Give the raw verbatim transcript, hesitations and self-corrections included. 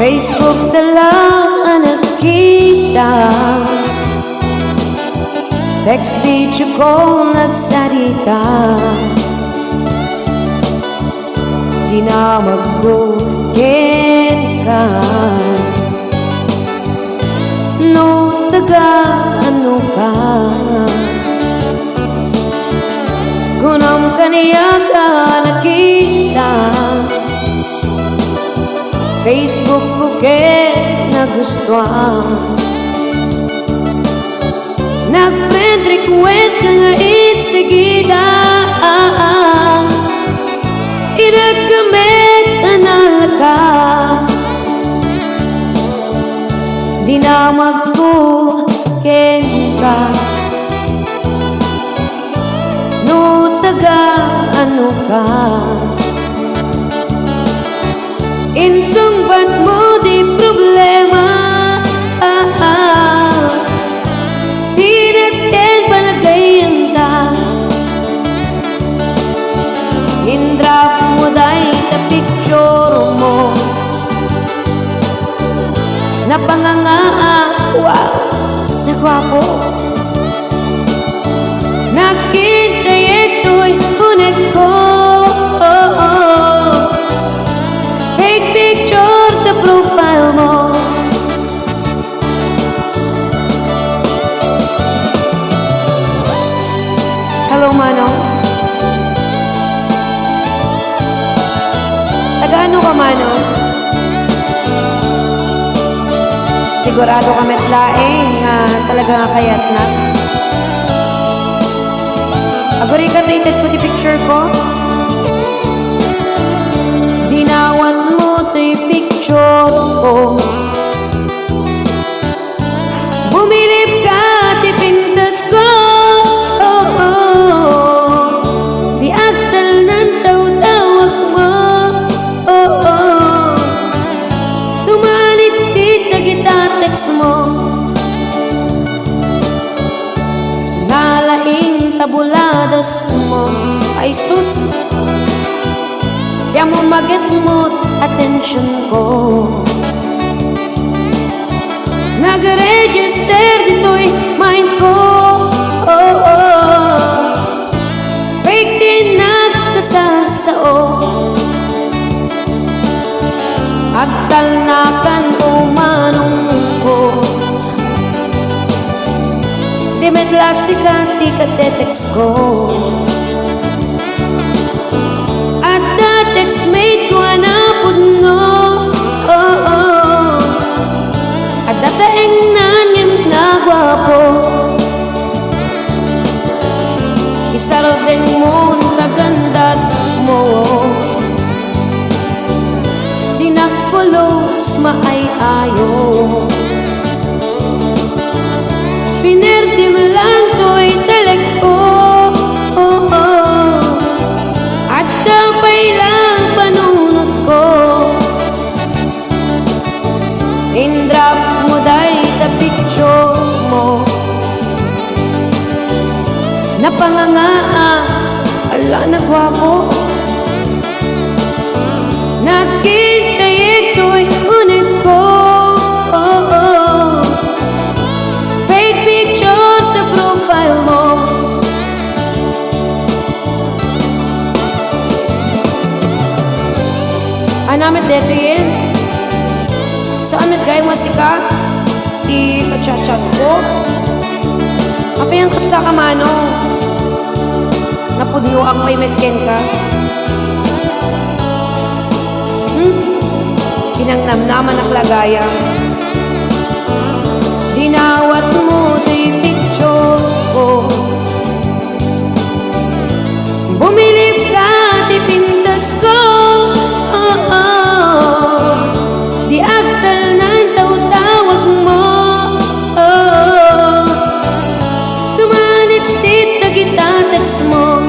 Facebook da lang a nagkita, text, video call nagsarita. Dinamagko kenka no taga-ano ka. Kunam kaniak a nakita, Facebook ko ket nagustuan. Nag-friend request ka nga it sigida. Inagkamet a nalaka. Dinamagko kenka no taga-ano ka. Insungbat mo ti problema. Pinas ken panagayanta. Indrop mo dayta picture mo. Napangangaak, wow, naguapo. Nakita daytoy unegko. Fake picture ta profile mo. Hello, Manong. Taga-ano ka, Manong? Sigurado ka met laeng nga talaga nga kayatna. Aguri ka ta ited ko ti picture ko? Dinawat mo ti picture ko. Bumilib ka ti pintas ko. Ti agtalnan tawtawag mo. Tumanit ti dagita text mo. Nalaing tabuladas mo. Ay sus! Diak mo magetmo ti attention ko. Nag-register ditoy mind ko. Fake ti nagkasasao. Agtalnakan, o manong ko. Di met la sika ti katetext ko. Adda textmate ko a napudno. Oo. Adda taengnan ngem naguapo. Isardeng mo ti kagandat mo. Dinak pulos maay-ayo. Pinerdem lang toy talek ko. Adda pay lang panunot ko. Indrop mo dayta picture mo. Napangangaak, ala, naguapo. Nakita daytoy unegko. Fake picture ta profile mo. Ania met daytoyen? Saan met gayam a sika ti kachat-chat ko? Apay nga kasta ka, manong? Napudnoak pay met kenka. Hmm? Pinangnamnamanak la gayam. Dinawat mo ti picture ko. Bumilib ka ti pintas ko. Oo. Di agtalnan tawtawag mo. Oo. Tumanit ti dagita text mo.